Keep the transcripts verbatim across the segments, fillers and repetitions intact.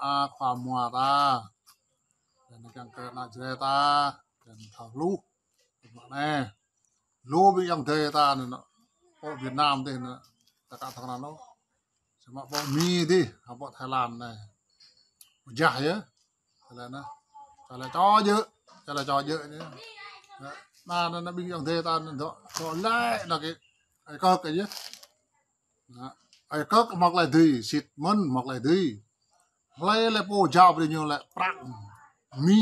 A, khua mua ta. Anŭn kiăng kơ ană Jrai ta, kiăng thâo hluh. Mă anai. Lu ƀing ayŏng adơi ta anŭn, pơ Việt Nam dih anŭn, ta ka thâo krăn ôh. Samơ̆ pơ Mi dih, hă pơ Thái Lan anai. Pơjah yơh. Tơlơi anŭn. Tơlơi čô djơ̆, tơlơi čô djơ̆ anai. Anŭn, anŭn, anŭn ƀing ayŏng adơi ta anŭn dŏ, dŏ lĕ anŭn kơ, ai kơ kơ yơh. Anŭn, ai kơ kơ mơ̆k lĕ dih, sĭt mơ̆n mơ̆k lĕ dih. Hlơi lĕ pô jao brơi ñu lĕ prăk, mi,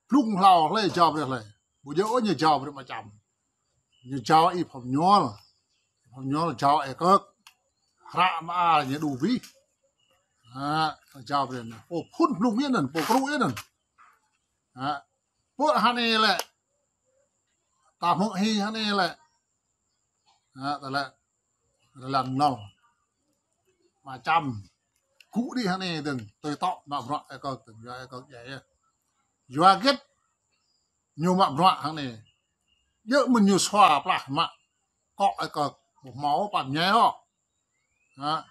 blung hlâo hlơi jao brơi hlơi. Ƀu djơ̆ ôh ñu jao brơi mă čăm. Ñu jao ih phŏm ñuăl. Ih phŏm ñuăl jao ai kơ. Hră mă a ñu đu bih. Hă, jao brơi anŭn. Pô phŭn blung yơh anŭn, pô kru yơh anŭn. Hă, pô hơnai lĕ. Ta hmư̆ hĭ hơnai lĕ. Hă, ta lĕ. Rơlan nol. Mă čăm. Gŭ đĭ hơnai dơ̆ng. Tui tŏ mă bruă ai kơ dơ̆ng. Yua ai kơ djai yơh. Yua hơget ñu mă bruă hơnai. Djơ̆ mơ̆n ñu sua plah mă. Kŏ ai kơ. Ƀu hmâo pap ñai ôh. Hă,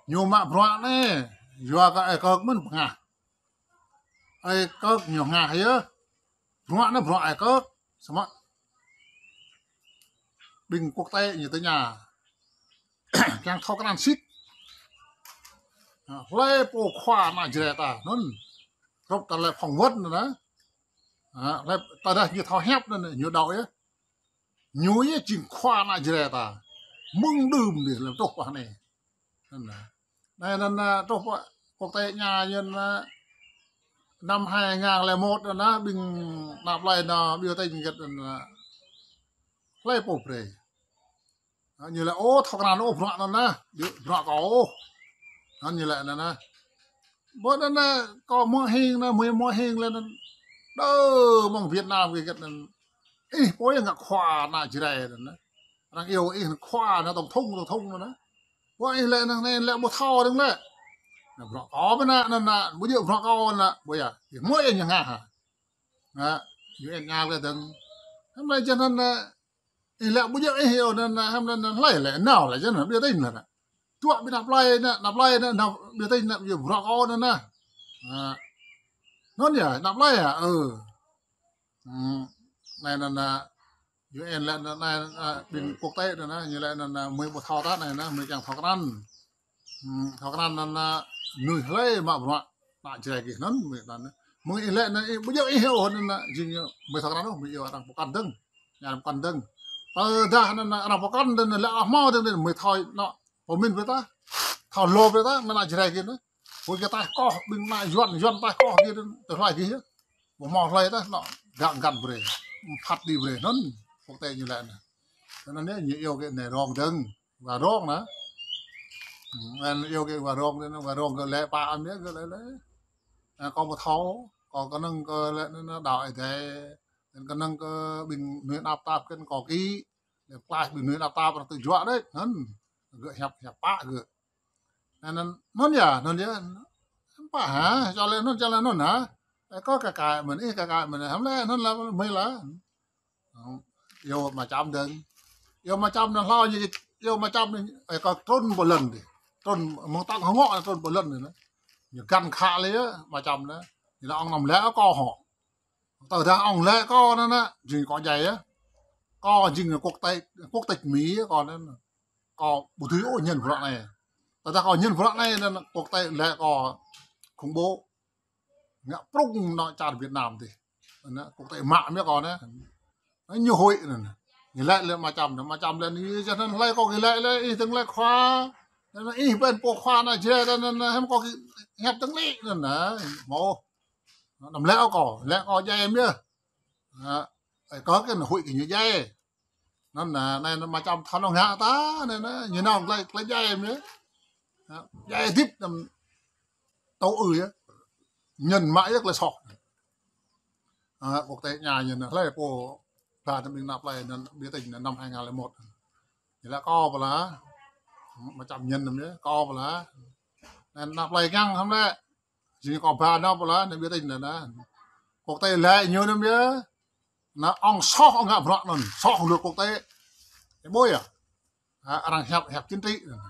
ñu mă bruă anai. Yua kơ ai kơ mơ̆n pơngah. Ai kơ ñu ngah yơh. Bruă anai bruă ai kơ. Samơ̆ ƀing quốc tế ñu tơña. Kiăng thâo krăn sĭt. Hă, hlơi pô khua ană Jrai ta anŭn. Rŏp ta lĕ phỏng vấn anŭn. Hă, hlơi ta dah ñu thâo hiăp anŭn, ñu đaŏ yơh. Ñu yơh jing khua ană Jrai ta. Mơ̆ng đưm dih lăm truh pơ anai. Anŭn anŭn. Anai anŭn, anŭn, truh pơ quốc tế ñu anŭn, anŭn, năm hai ngàn lẻ một anŭn, anŭn, ƀing ană plơi anŭn, biểu tình hơget anŭn, anŭn. Hlơi pô brơi. Anŭn ñu lĕ, ô, thâo krăn ôh bruă anŭn anŭn. Ƀu bruă kâo ôh. Anŭn ñu lĕ anŭn anŭn. Ƀơi anŭn anŭn, kâo mơ̆ hing anŭn, mơ̆ mơ̆ hing lĕ anŭn. Đơ, mơ̆ng Việt Nam kơ hơget anŭn. Ih, pô yơh ngă khua ană Jrai anŭn anŭn. Arăng iâu ih khua anŭn tổng thống, tổng thống anŭn anŭn. Ƀơi ih lĕ anŭn anai lĕ ƀu thâo dơ̆ng lĕ. Anŭn bruă kâo ƀơi anŭn anŭn, ƀu djơ̆ bruă kâo anŭn, ƀơi yơh. Ih mơ̆ yơh ñu ngă hă. Anŭn, U N ña lĕ dơ̆ng. Hăm lĕ jơ̆ anŭn anŭn, ih lĕ ƀu djơ̆ ih yơh anŭn anŭn, hăm anŭn anŭn hlơi lĕ nao lĕ jơ̆ anŭn, biểu tình anŭn anŭn. Tuă ƀing ană plơi anŭn, ană plơi anŭn, anŭn biểu tình anŭn, ƀu djơ̆ bruă kâo anŭn anŭn. Anŭn. Anŭn yơh, ană plơi yơh, ơ. Hm, anai anŭn anŭn, U N lĕ anŭn, anai, anŭn, ƀing quốc tế anŭn, anŭn, ñu lĕ anŭn, anŭn, mơi ƀu thâo ta anai, anŭn, mơi kiăng thâo krăn. Hm, thâo krăn anŭn, anŭn, mơnuih hlơi mă bruă, ană Jrai gih anŭn, mơi anŭn, anŭn. Mơi ih lĕ anŭn, ih ƀu djơ̆ ih ôh anŭn, anŭn, jing ñu, mơi thâo krăn ôh, mơi iâu arăng pơkŏn dơ̆ng. Ñu arăng pơkŏn dơ̆ng. Tơdah anŭn, anŭn, arăng pơkŏn dơ̆ng, anŭn, lĕ ah hmâo dơ̆ng, anŭn, mơi thâo, anŭn, pơmĭn brơi ta. Thâo lô brơi ta, mơi ană Jrai gih anŭn. Ƀơi kơ taih koh, ƀing ană Yuan, Yuan taih koh gih anŭn, tơhlai gih yơh. Ƀu hmâo hlơi ta, anŭn, găng găn brơi. Phat đĭ brơi, anŭn, quốc tế ñu lĕ anŭn. Anŭn yơh, ñu iâu kơ anai rong dơ̆ng, wa rong anŭn. Hm, anŭn iâu kơ wa rong, anŭn wa rong kơ lĕ pă am yơh, kơ lĕ lĕ. Anŭn kâo ƀu thâo, kâo kơnơ̆ng kơ lĕ anŭn, anŭn đaŏ Ơi Adai. Anŭn kơnơ̆ng kơ ƀing mơnuih anăp tap kơ kâo kĭ. Lĕ klaih ƀing mơnuih anăp tap arăng tơjuă đôč, anŭn. Gơ̆ hiăp, hiăp pă gơ̆. Anŭn, anŭn, anŭn yơh, anŭn yơh. Pă hă, čô lĕ anŭn, čô lĕ anŭn hă. Ơ, kâo kơ kơ mơ̆n, ih kơ kơ mơ̆n, hăm lĕ anŭn lĕ mơi lĕ. Iâu mă čăm dơ̆ng. Iâu mă čăm anŭn hlâo ñu, iâu mă čăm anŭn, ơ, kâo trŭn pơ lŏn dih. Trŭn mơ̆ng tŏng hơngŏ trŭn pơ lŏn dih anŭn. Ñu găn khă lĕ yơh, mă čăm anŭn. Ñu lĕ ŏng anăm lĕ kâo hŏ. Tơdah ŏng lĕ kâo anŭn anŭn, jing kâo djai yơh. Kâo jing quốc tịch, quốc tịch Mi yơh kâo anŭn anŭn. Kâo ƀu dưi ôh ñen bruă anai. Tơdah kâo ñen bruă anai anŭn anŭn, quốc tế lĕ kâo khủng bố. Ngă prŭng anŏ čar Việt Nam dih. Anŭn, quốc tế mă mơ̆ kâo anŭn. Ñu hơi anŭn. Ñu lĕ lĕ mă čăm anŭn, mă čăm lĕ anŭn, yơh čar anŭn hlơi kâo gih lĕ lĕ, ih dơ̆ng lĕ khua. Anŭn ih ƀing pô khua ană Jrai anŭn anŭn, hăm kâo gih hiăp dơ̆ng lĕ anŭn anŭn. Hmâo. Anăm lĕ kâo, lĕ kâo djai mơ̆ yơh. Hă, ơ, kâo kơ anŭn hơi kơ ñu djai. Anŭn anŭn, anai anŭn mă čăm thâo anŏ ngă ta, anŭn anŭn, ñu nao tơlơi, tơlơi djai mơ̆ yơh. Hă, djai hơdip anăm tŭ ư yơh. Ñen mă yơh tơlơi soh. Hă, quốc tế ñu ñen hlơi pô ba anŭn ƀing anăp plơi anŭn biểu tình anŭn năm hai ngàn lẻ một. Ñu lĕ kâo pơala. Mă čăm ñen anŭn yơh, kâo pơala. Anŭn anăp plơi kiăng hăm lĕ. Jing kâo ba anŭn pơala, anŭn biểu tình anŭn anŭn. Quốc tế lĕ ñu anŭn yơh. Anŭn ŏng soh ŏng ngă bruă anŭn, soh luật quốc tế. Ih ƀuh yơh. Hă, arăng hiăp, hiăp chính trị anŭn.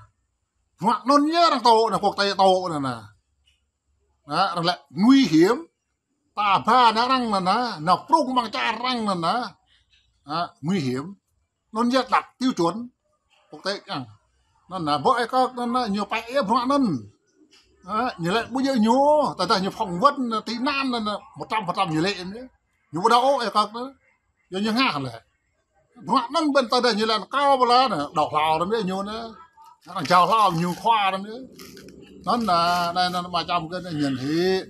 Bruă anŭn yơh arăng tŭ anŭn, quốc tế tŭ anŭn anŭn. Hă, arăng laĭ nguy hiểm. Ta ba nao arăng anŭn hă, nao prung amăng čar arăng anŭn hă. Hă, nguy hiểm. Anŭn yơh đặt tiêu chuẩn quốc tế kiăng. Anŭn hă, ƀơi Ai Cập anŭn hă, ñu pơai bruă anŭn. Hă, ñu laĭ ƀu djơ̆ ñu, tơdah ñu phỏng vấn tị nạn anŭn hă, một trăm phần trăm ñu lĕ anŭn yơh. Ñu ƀu đaŏ Ai Cập anŭn. Yua ñu ngă lĕ. Bruă anŭn ƀing ta dah ñu laĭ kâo ƀu laĭ anŭn, đaŏ hlâo anŭn yơh ñu anŭn. Arăng jao hlâo ñu khua anŭn yơh. Anŭn anŭn, anai anŭn mơčăm kơ anŭn ñen hĭ.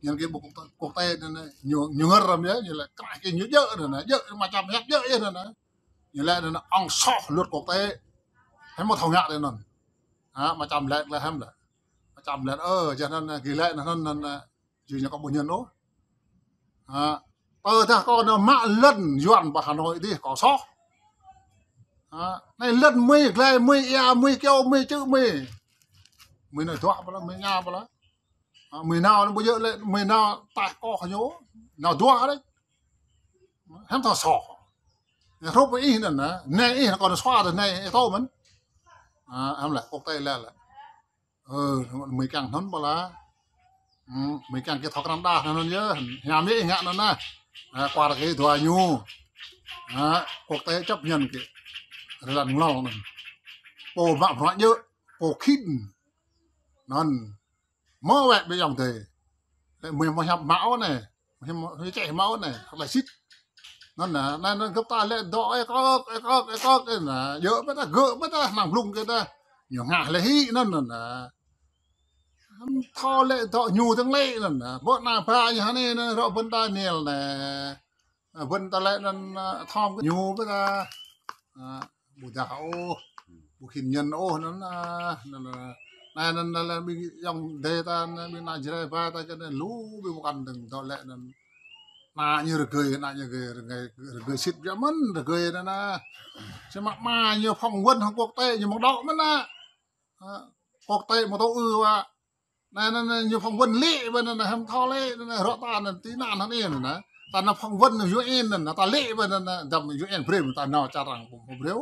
Ñen kơ ƀuh quốc tế anŭn, ñu, ñu ngơr anŭn yơh, ñu laĭ krah kơ ñu djơ̆ anŭn, djơ̆ mơčăm hiăp djơ̆ yơh anŭn. Ñu laĭ anŭn ong soh luật quốc tế. Hiư̆m mơ̆ thâo ngă tui anŭn. Hă, mơčăm laĭ glaĭ hiư̆m laĭ. Mơčăm laĭ, ơ, jơ̆ anŭn, gih laĭ anŭn, anŭn, anŭn, jing ñu kâo ƀu ñen ôh. Hă, tơdah kâo anŭn mă lŏn Yuan pơ Hà Nội dih kâo soh. Hă, anai lŏn mơi, glaĭ mơi, ia mơi, kyâo mơi, čư̆ mơi. Mơi nao duah pơ lah, mơi ngă pơ lah. Hă, mơi nao anŭn ƀu djơ̆ lĕ, mơi nao taih koh ñu, nao duah đôč. Hiư̆m thâo soh. Hrup ih anŭn hă, anai ih kâo anŭn sua tơ anai ih thâo mơ̆n. Hă, hiư̆m laĭ, quốc tế laĭ laĭ. Ơ, mơi kiăng anŭn ƀu laĭ. Hm, mơi kiăng kơ thâo krăn đah anŭn yơh. Hiam yơh ngă anŭn hă. Hă, kuar kơ dua ñu. Hă, quốc tế chấp nhận kơ. Rơlan nglo anŭn. Pô mă bruă djơ̆, pô khĭn. Anŭn. Mơ̆ wơ̆t ƀing ayŏng adơi. Lĕ mơi mơ̆ hiăp mă ôh anai. Mơi mơ̆ hiăp čeh mă ôh anai. Hăk lĕ sĭt. Anŭn hă, anai anŭn gơ̆p ta lĕ dŏ ê kơk, ê kơk, ê kơk, ê anŭn hă. Djơ̆ ƀơi ta, gơ̆ ƀơi ta, năng blung kơ ta. Ñu ngă lĕ hĭ anŭn anŭn hă. Hiư̆m thâo lĕ dŏ ñu tơ̆ng lĕ anŭn hă. Ƀơi anai ba ñu hă anai anŭn rŏ ƀơi ta nil anai. Ơ, ƀơi ta lĕ anŭn, ơ, thom kơ ñu ƀơi ta. Ơ, ƀu dah ôh, ƀu khĭn ñen ôh anŭn, ơ, anŭn, ơ, anai anŭn, anŭn, anŭn, ƀing ayŏng adơi ta, anŭn, ƀing ană Jrai ba ta kơ anŭn lu, ƀing pơkŏn dơ̆ng dŏ lĕ anŭn. Ană ñu rơgơi, ană ñu rơgơi, rơgơi, rơgơi sĭt biă mơ̆n, rơgơi anŭn, anŭn. Samơ̆ mă ñu phỏng vấn hăng quốc tế, ñu mơ̆ng dŏ mơ̆n anŭn. Ơ, quốc tế mơ̆ tŭ ư wa. Anai, anai, anai, ñu phỏng vấn lĕ, ƀơi anai, anai, hiư̆m thâo lĕ, anai, anai, rŏ ta anai, tị nạn anai, anai, anai. Ta anai phỏng vấn anai, U N anai, anai, ta lĕ, ƀơi anai, anai, dăm U N brơi, ta nao čar arăng pơm brơi.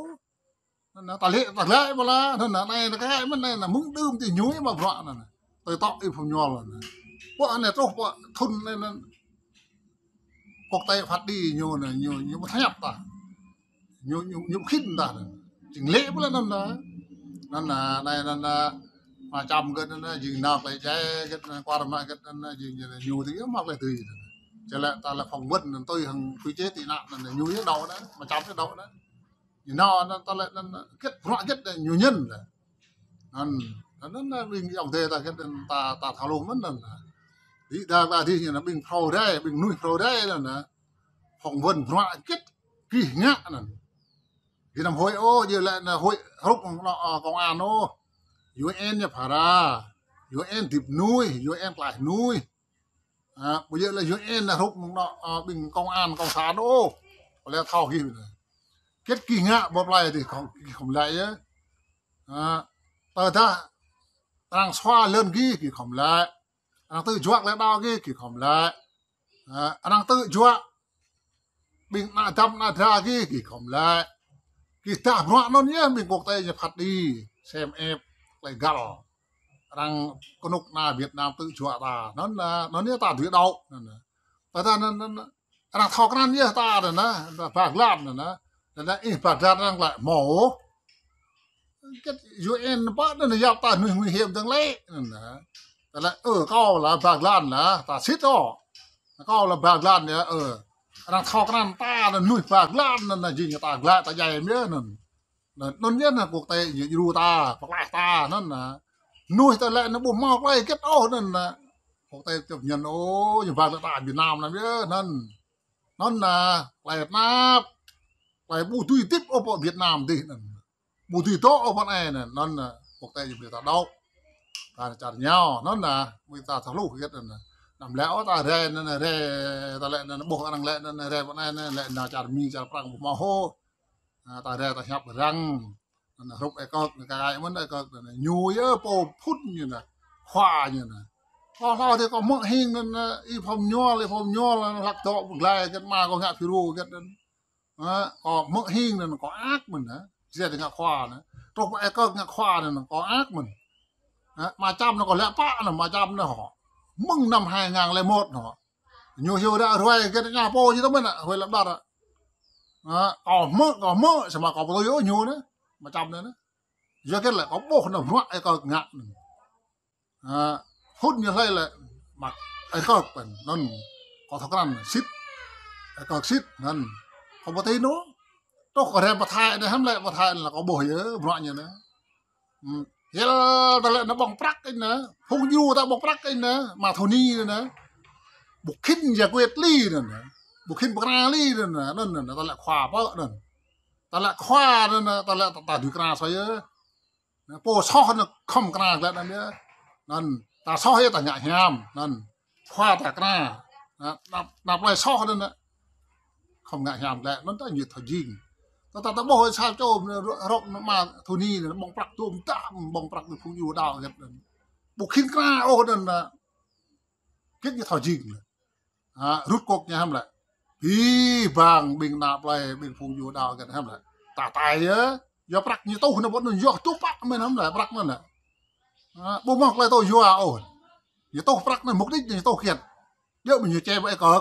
Anai, anai, ta lĕ, ta lĕ, ƀơi anai, anai, anai, anai, anai, mơ̆ng đưm tơ ñu mă bruă anai, anai. Tơl tŏ ih phung ñu anai, anai. Pơ anai truh, pơ thun anai, anai. Quốc tế phát đi ñu anai, ñu, ñu ƀu thâo hiăp ta. Ñu, ñu, ñu khĭn ta anŭn. Jing lĕ ƀơi anŭn ta. Anŭn anŭn, anai anŭn anŭn, mơčăm gơ̆t anŭn anŭn, jing nao tơlơi jai gơ̆t anŭn, kuar mă gơ̆t anŭn anŭn, jing ñu tui yơh mă tơlơi tui anŭn. Čơlĕ ta lĕ phỏng vấn anŭn tui hăng quy chế tị nạn anŭn anŭn, ñu yơh dŏ anŭn, mơčăm yơh dŏ anŭn. Ñu nao anŭn ta lĕ anŭn, gơ̆t bruă gơ̆t anŭn, ñu ñen anŭn. Anŭn, anŭn, anŭn, ƀing ayŏng adơi ta gơ̆t anŭn, ta, ta thâo lu mơ̆n anŭn. Ƀing đa đa dih ñu anŭn, ƀing phrâo rai, ƀing mơnuih phrâo rai anŭn. Phỏng vấn bruă gơ̆t gih ngă anŭn. Gih anăm hơi ôh, djơ̆ lĕ anŭn hơi hrup mơ̆ng anŭn, ơ, công an ôh. U N ñu phara. U N hơdip mơnuih, U N tlaih mơnuih. Hă, ƀu djơ̆ lĕ U N anŭn hrup mơ̆ng anŭn, ơ, ƀing công an, cộng sản ôh. Ƀu lĕ thâo gih anŭn. Gơ̆t gih ngă ƀơi plơi dih, khŏm, gih khŏm laĭ yơh. Hă, tơdah arăng sua lŏn gih, gih khŏm laĭ. Arăng tŭ juă lĕ đao gih, gih khŏm laĭ. Hă, arăng tŭ juă ƀing ană dăm ană dra gih, gih khŏm laĭ. Gih dah bruă anŭn yơh, ƀing quốc tế ñu phát đi, sem ĕp, tơlơi găl. Arăng kơnuk kơna Việt Nam tŭ juă ta. Anŭn anŭn, anŭn yơh ta dưi dŏ. Anŭn anŭn. Tơdah anŭn, anŭn, anŭn. Arăng thâo krăn yơh ta anŭn anŭn, ta ba glan anŭn anŭn. Anŭn anŭn, ih ba glan arăng laĭ mơ̆. Gơ̆t U N pơ anŭn yap ta mơnuih nguy hiểm dơ̆ng lĕ anŭn anŭn. Ta laĭ, ơ, kâo lĕ ba glan anŭn, ta sĭt ôh. Kâo lĕ ba glan yơh, ơ. Arăng thâo krăn ta anŭn mơnuih ba glan anŭn anŭn, jing ta glăi ta djai mơ̆n anŭn. Anŭn, anŭn yơh anŭn quốc tế ñu djru ta, pơklaih ta anŭn anŭn. Mơnuih ta lĕ anŭn ƀu hmâo tơlơi gơ̆t ôh anŭn anŭn. Quốc tế chấp nhận ôh, ñu ba glan ta Việt Nam anŭn yơh anŭn. Anŭn anŭn, tơlơi tơnap, tơlơi ƀu dưi hơdip ôh pơ Việt Nam dih anŭn. Ƀu dưi dŏ ôh pơ anai anŭn, anŭn anŭn, quốc tế ñu brơi ta dŏ. Ta čar ñu, anŭn anŭn, ƀing ta thâo hluh gơ̆t anŭn. Anăm lĕ ôh ta rai anŭn, rai ta lĕ anŭn, ƀuh arăng lĕ anŭn, rai pơ anai anŭn, lĕ nao čar Mi, čar Prăng ƀu hmâo ôh. Anŭn, ta rai ta hiăp arăng. Anŭn hrup ê kơk, anŭn kơ ai mơ̆n ê kơk anŭn. Ñu yơh pô phŭn ñu anŭn. Khua ñu anŭn. Kâo hlâo dih kâo hmư̆ hing anŭn, ih phom ñuăl, ih phom ñuăl, anŭn hlak dŏ pơglai gơ̆t mă kâo ngă phiru gơ̆t anŭn. Hă, kâo hmư̆ hing anŭn, kâo ăk mơ̆n anŭn. Jĕ dih ngă khua anŭn. Truh pơ ê kơk ngă khua anŭn, kâo ăk mơ̆n. Hă, mơčăm anŭn kâo lĕ pă anŭn, mơčăm anŭn hŏ. Mơ̆ng năm hai ngàn lẻ một nô. Ñu hyu đa ruai gĕt ñu pô ñu tơ mơ̆n nă, huai lăp đăt nă. Nă, kâo hmư̆, kâo hmư̆, samơ̆ kâo ƀu tui ôh ñu nă, mơčăm nă nă. Yua gĕt lĕ kâo ƀuh nă bruă ơi kơ ngă nă. Nă, phŭn ñu hlơi lĕ, mă ơi kơ pơ̆n, năn, kâo thâo krăn, sĭt. Ơi kơ sĭt, năn. Kâo ƀu tui nô. Truh kơ rem pơthai nă, hăm lĕ pơthai nă, kâo ƀuh yơh, bruă ñu nă. Hm, hil ta lĕ nă ƀơ̆ng prăk inh nă. Phung dju ta ƀơ̆ng prăk inh nă. Mă Thuni nă. Ƀu khĭn giải quyết li nă nă. Ƀu khĭn pơkra li nă nă. Năn nă, ta lĕ khua pơ năn. Ta lĕ khua nă nă, ta lĕ ta, ta dưi kra soi yơh. Nă, pô soh nă khŏm kra glăi năn yơh. Năn, ta soh yơh ta ngă hiam. Năn, khua ta kra. Nă, nă, nă plơi soh nă nă. Khŏm ngă hiam glăi, năn ta ñu thâo jing. Ta, ta, ta ƀuh sa čô, rŏk, rŏk nă mă Thuni nă, ƀơ̆ng prăk tôm tam, ƀơ̆ng prăk nă phung dju đao gĕt năn. Ƀu khĭn kra ôh năn nă. Gĕt ñu thâo jing lĕ. Hă, rut kŏk ñu hăm lĕ. Bi bang ƀing nă plơi, ƀing phung dju đao gĕt hăm lĕ. Ta tai yơh, yua prăk ñu tuh nă ƀu năn yua tuh pă mơ̆n hăm lĕ, prăk năn lĕ. Hă, ƀu mơ̆ng klai tuh yua ôh. Ñu tuh prăk năn mục đích ñu tuh kiăt. Djơ̆ mơ̆ ñu čem ơi kơ.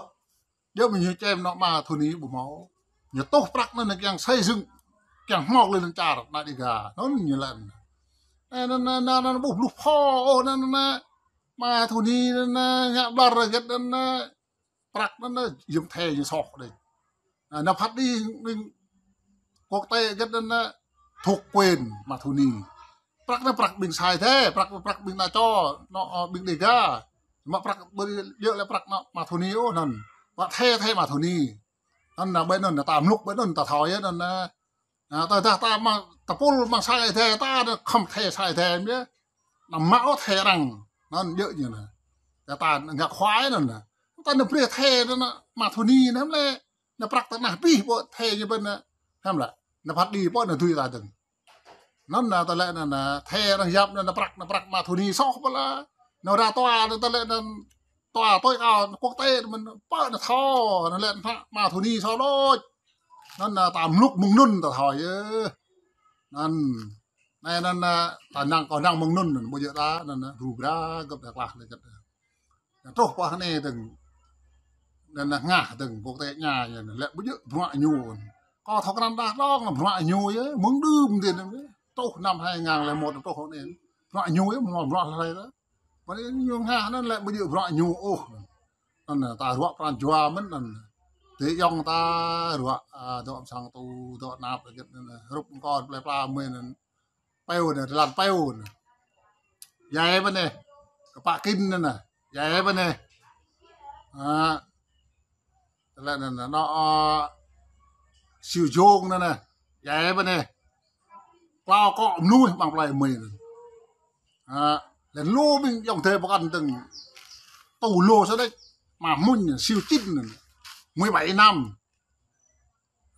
Djơ̆ mơ̆ ñu čem nô mă Thuni ƀu hmâo. Ñu tuh prăk năn kiăng xây dựng, kiăng hmâo lĕ năn čar nă Dega. Năn ñu lĕ. Nă, nă, nă, nă, nă, ƀu bluh pho ôh, nă, nă, nă. Mă Thuni nă nă, ngă ƀlŏr gĕt nă nă. Prăk nă nă, yơ̆m the ñu soh đĕč. Nă, nă phat đĭ, đĭ, quốc tế gĕt nă nă, thuộc quyền mă Thuni. Prăk nă prăk ƀing sai the, prăk, prăk ƀing nă čô, nô, ơ, ƀing Dega. Mă prăk ƀơi djơ̆ lĕ prăk nă mă Thuni ôh năn. Mă the, the mă Thuni. Năn nă ƀơi năn nă ta mluk ƀơi năn ta thâo yơh năn nă. Nă, ta, ta, ta mă, ta pul mă sai the, ta nă khŏm the sai the yơh. Nă mă ôh the arăng. Năn djơ̆ ñu nă. Ta, ta ngă khua yơh năn nă. Ta nă brơi the nă nă mă Thuni nă hăm lĕ. Nă prăk ta nă bih ƀơi the ñu ƀơi nă. Hăm lĕ. Nă phat đĭ ƀơi nă dưi ta dơ̆ng. Năn nă ta lĕ năn nă, the arăng yap năn nă prăk, nă prăk mă Thuni soh pơla. Nă ra tòa năn ta lĕ năn tòa tối cao quốc tế mơ̆n pơ nă thâo, năn lĕ nă mă Thuni soh đôč. Năn nă ta mluk mơ̆ng nŭn ta thâo yơh. Năn, nă năn nă, ta năng kơ năng mơ̆ng nŭn năn, ƀu djơ̆ ta, năn nă, ru bra, gơ̆p đa klah lĕ gơ̆p. Nă truh pơ anai dơ̆ng. Năn nă ngă dơ̆ng, quốc tế ñu, ñu nă, lĕ ƀu djơ̆ bruă ñu. Kâo thâo krăn đah đong nă bruă ñu yơh, mơ̆ng đưm dih năn yơh. Truh năm hai ngàn lẻ một truh anai. Bruă ñu yơh, mơ̆ng bruă hlơi ta. Pơ anai ñu ngă năn lĕ ƀu djơ̆ bruă ñu ôh. Năn nă ta ruă pran jua mơ̆n năn. Tơ yŏng ta ruă, a, dŏ sang tu, dŏ nap lĕ gĕt năn nă. Rup kơ plơi pla mơi năn. Pêu nă, tơlan pêu nă. Yai ƀơi neh. Kơpă kĭn nă nă. Yai ƀơi neh. Hă. Tơlan nă nă. Nô, ơ, siu jông nă nă. Yai ƀơi neh. Klao kŏ mơnuih ƀăng plơi mơi nă. Hă. Lĕ lu ƀing yŏng dơi pơkŏn dơ̆ng. Tu lu sa đĕč. Mă mŭn nă, siu čin nă nă. Mười bảy năm.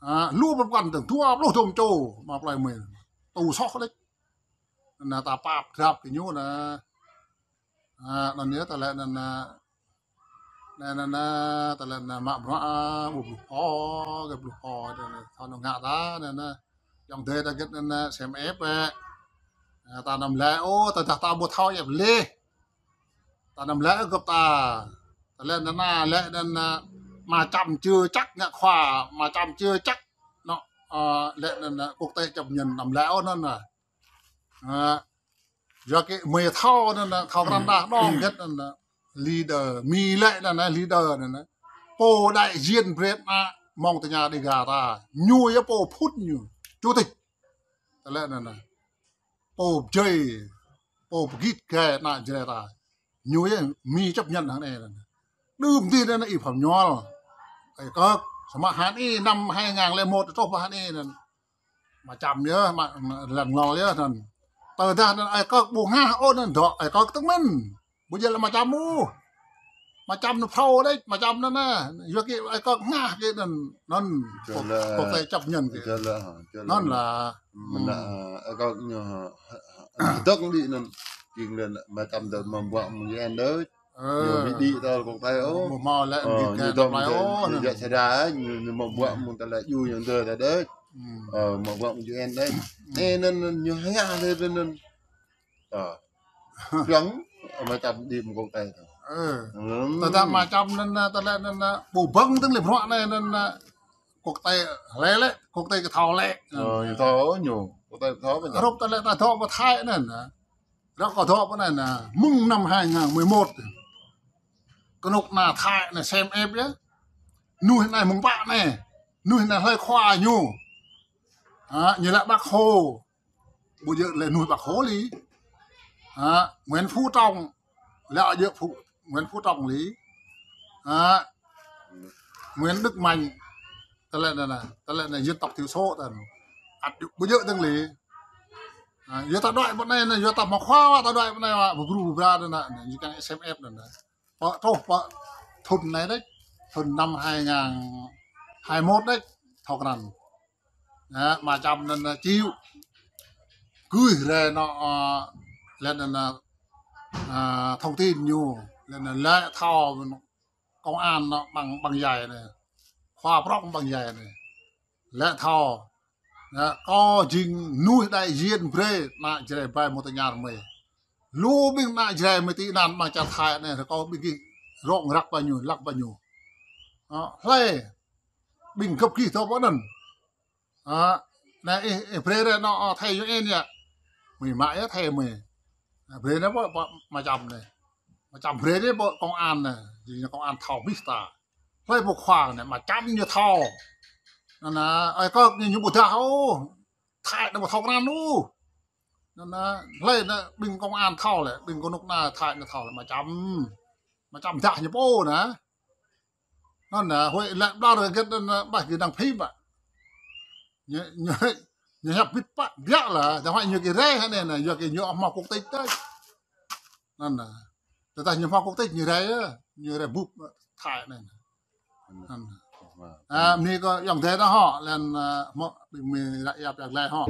Hă, lu pơkŏn dơ̆ng dua pluh dôm čô, mă plơi mơi. Tu soh đĕč. Nă ta pap drap kơ ñu nă. Hă, năn yơh ta lĕ năn nă. Nă, nă, nă, ta lĕ năn nă mă bruă, ƀu bluh pho, gĕt bluh pho, năn nă, thâo nô ngă ta, năn nă. Yŏng dơi ta gĕt năn nă, sem ep, ơ. Nă, ta năm lĕ, ô, ta dah ta ƀu thâo ep leh. Ta năm lĕ gơ̆p ta. Ta lĕ năn nă, lĕ năn nă, mă čăm chưa chắc ngă khua, mă čăm chưa chắc. Nô, ơ, lĕ năn nă, quốc tế chấp nhận năm lĕ ôh năn nă. Ơ, yua kơ mơi thâo năn nă, thâo krăn đah đong gĕt năn nă. Leader, Mi lĕ năn nă, leader năn nă. Pô đại diện Việt Nam, mơ̆ng tơña Dega ta. Ñu yơh pô phŭn ñu. Chủ tịch. Ta lĕ năn nă. Pô pơdjai, pô pơgit gai ană Jrai ta. Ñu yơh Mi chấp nhận hăng anai. Đưm dih anai Y Pham Nhual. Ơi kơ, samơ̆ hăng anai năm hai ngàn lẻ một truh pơ hăng anai năn. Mă čăm yơh, mă, mă lăng lăng yơh năn. Tơdah năn ơi kơ ƀu ngă ôh năn dŏ, ơi kơ tơ̆ng mơ̆n. Ƀu djơ̆ lĕ mă čăm ôh. Mă čăm năn phrâo đĕč, mă čăm năn nă. Yua kơ ơi kơ ngă kơ năn, năn. Quốc tế chấp nhận kơ. Năn lah. Mơnă, ơ, kâo ñu, dŏ đĭ năn, jing lĕ, mă čăm dơ̆ng mă ƀuă mơ̆ng U N đôč. Ñu ƀu đĭ tơl quốc tế ôh. Mơ̆ mơ̆ lĕ, ñu dŏ mơ̆ng U N, ñu djă sơđa, ñu, ñu mă ƀuă mơ̆ng tơlơi dju ñu dơ̆ ta đôč. Ơ, mă ƀuă mơ̆ng U N đôč. Ơ, năn, năn, ñu hia lĕ năn. Ơ. Pơ̆ng, mă čăm đĭ mơ̆ng quốc tế ta. Ơ. Ơ. Tơdah mă čăm anŭn, tơlơi anŭn, ƀu ƀơ̆ng tơlơi bruă anai anŭn, quốc tế lĕ lĕ, quốc tế kơ thâo lĕ. Ơ, ñu thâo ñu, quốc tế kơ thâo pơjăp. Rŏp tơlơi ta dŏ pơ Thái anŭn. Rŏp kơ dŏ pơ anai, mơ̆ng năm hai ngàn mười một. Kơnuk kơna Thái anai sem ĕp yơh. Nuih anai mơ̆ng pă anai. Nuih anai hlơi khua ñu. Hă, ñu lĕ Bác Hồ. Ƀu djơ̆ lĕ nuih Bác Hồ li. Hă, Nguyễn Phú Trọng. Lĕ djơ̆ Phú, Nguyễn Phú Trọng li. Hă, Nguyễn Đức Mạnh. Tơlơi anŭn, tơlơi anŭn dân tộc thiểu số tơl. Ăt ƀu djơ̆ tơl li. Hă, yua ta đuaĭ pơ anai, yua ta mă khua, ta đuaĭ pơ anai, ƀu bru ƀu bra anŭn, ñu kiăng sem ĕp anŭn. Pơ, truh pơ thŭn anai đĕč, thŭn năm hai ngàn hai mốt đĕč, thâo krăn. Hă, mă čăm anŭn, ơ, čiu. Gưi rai anŏ, ơ, lĕ anŭn, ơ, thông tin ñu, lĕ anŭn lĕ thâo công an anŏ ƀăng, ƀăng djai anai. Khua prŏng ƀăng djai anai. Lĕ thâo. Hă, kâo jing nuih đại diện brơi ană Jrai ƀai mơ̆ng tơñar mơi. Lu ƀing ană Jrai mơi tị nạn ƀơi čar Thái anai, kâo ƀing gih rŏng răk pơ ñu, lăk pơ ñu. Hă, hlơi ƀing gơ̆p gih dŏ pơ anŭn. Hă, anai ih, ih brơi rai anŏ, ơ, Thái Yuan yơh. Mơi mă yơh Thái mơi. Anai brơi anai pơ, pơ mă čăm anai. Mă čăm brơi anai pơ công an anai. Jing công an thâo abih ta. Hlơi pô khua anai, mă čăm ñu thâo. Anŭn, ơi kơ ñu ñu ƀu dah ôh. Thái anai ƀu thâo krăn ôh. Anŭn, hlơi anai ƀing công an thâo lĕ, ƀing kơnuk kơna Thái anai thâo lĕ, mă čăm. Mă čăm dah ñu pô anai. Anŭn, huĭ lĕ ƀlŏr hơget anŭn, ƀah gih đang phim ƀă. Ñu, ñu, ñu hiăp bit pă biă lah, dah huĭ ñu kơ rai hă anai, yua kơ ñu hmâo quốc tịch đôč. Anŭn, tơdah ñu hmâo quốc tịch ñu rai yơh, ñu rai bưp Thái anai. Anŭn. Hă, mơ̆ng anai kơ ayŏng adơi ta hŏ, lĕ anŭn, ơ, mơ̆, ƀing mơi ră yap yap glai hŏ.